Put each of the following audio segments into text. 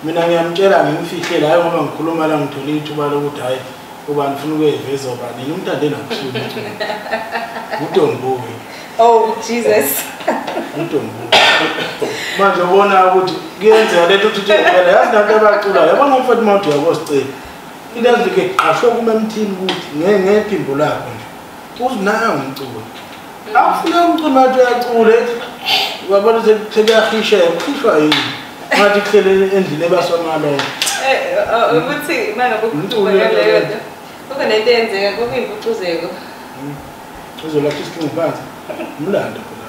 Mina ngiyamtshela ngimfihlele hayi ngoba ngikhuluma la ngithola ithuba lokuthi hayi uba ngifuna ukuyiveza ubani yini umuntu ande nakusuka uDombuwe. Oh Jesus. uDombuwe. Manje ubona ukuthi kuyenzeka lento uthi phela yazi nabantu abaculayo yabona umfowethu mawuthi uyakosicela. Into yazike qashwe kuma emthini ukuthi ngephimbo lakho nje. Uzinaka umculo. Awufuna umculo manje uyacula ethi uyabona sekuyahisheka kuhishwa yini? Ngathi kuhlele endlini ebasomalo. Ukuthi manje ukucula leyo nto. Kuba nento eyenzeka kuyimpucuzeko. Uzolapha isikhungu phansi. Umlando khona.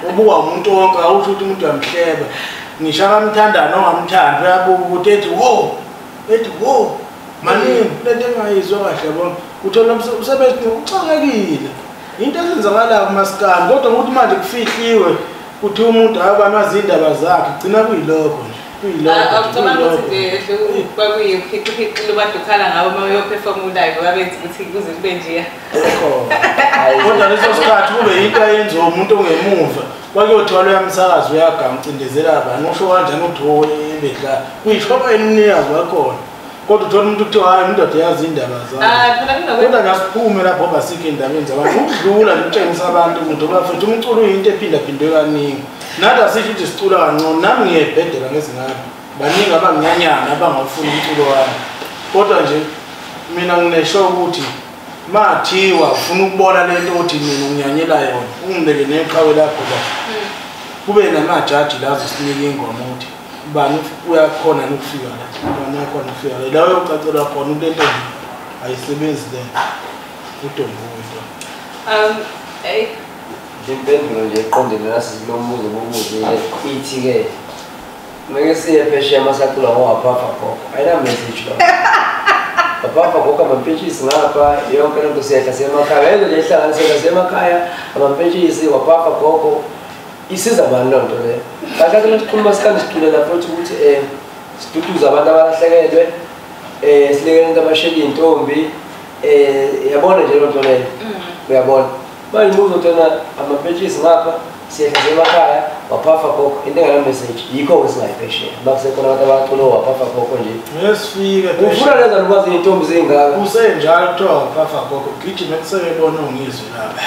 Ubuka umuntu wonke awusho ukuthi umuntu uyamhleba. Ngisho akamthanda nongamthandi uyabuka ukuthi ethi wo, ethi wo. Maningi lento engayizwa kahle yabona. Uthola umsebenzi uxakekile. Into ezenzakalayo kumaskandi kodwa ukuthi manje kufihliwe uthi umuntu akanazi indaba zakhe gcina kuyilokho nje. Kuyilokho. Akucabanga ukuthi nje kwakuyiphixiphixi lobadukhala ngabo uma uyoperform live babenza ukuthi kuze kube nje. Kodwa leso sikhathi kube into ayenziwa umuntu ongemuva. Kwakuyothiwa lo yamsakazi uyaganga ucindezela abantu usho kanjani ukuthi ebedla. Kuyisho emnikazi wakhona. Kodwa uthola umuntu kuthiwa hayi indoda yazi indaba zayo. Kodwa ngasiphume lapho ngoba sikho endabeni zabantu. Ukudlula nje ukutshengisa abantu ukuthi bafethu umculo uyinto ephindaphindwe kaningi. Nathi asisho ukuthi sicula kancane nami ngiyebhedela ngezingane. Baningi abanginyanyana abangawufuni umculo wami. Kodwa nje mina nginesho ukuthi mathiwa ufuna ukubona lento ukuthi mina unginyanyela yona ungibeke neqhawe lakho la. Kube namajaji la azosinika ingoma ukuthi ubani uyakhona ukufika la, ubani uyakhona ukufika la. La uyocacelwa khona into ento ayisebenzi le. UDombuwe into. Hey impendulo nje eqondene nasilomuzo bobuzile ithi ke meke siye phesheya masacula ngowaphafa gogo ayina message lo. Waphafa gogo amampentshisi ngapha yonke lento siyehla siyemakhaya lento nje ihlanganisela siyemakhaya amampentshisi waphafa gogo isiza abantu loo nto leyo. Kanti ke sikhuluma sikanje siculela futhi ukuthi siduduze abantu abalahlekelwe silekele into abashela iy'ntombi yabona nje loo nto leyo uyabona. Manje uzothola amampentshisi ngapha siyehla semakhaya waphafa gogo into engana message yikho-ke singayiphesheya makusekhona abantu abacula waphafa gogo nje. Ngesifike ufuna leza lukwazi iy'ntombi zingaka kusenjalo kuthiwa waphafa gogo gijima kusebebona ungizwe lapha.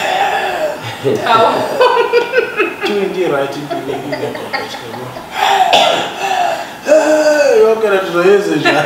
Into right impilo inegogo. Yonke lento uzoyenza njalo.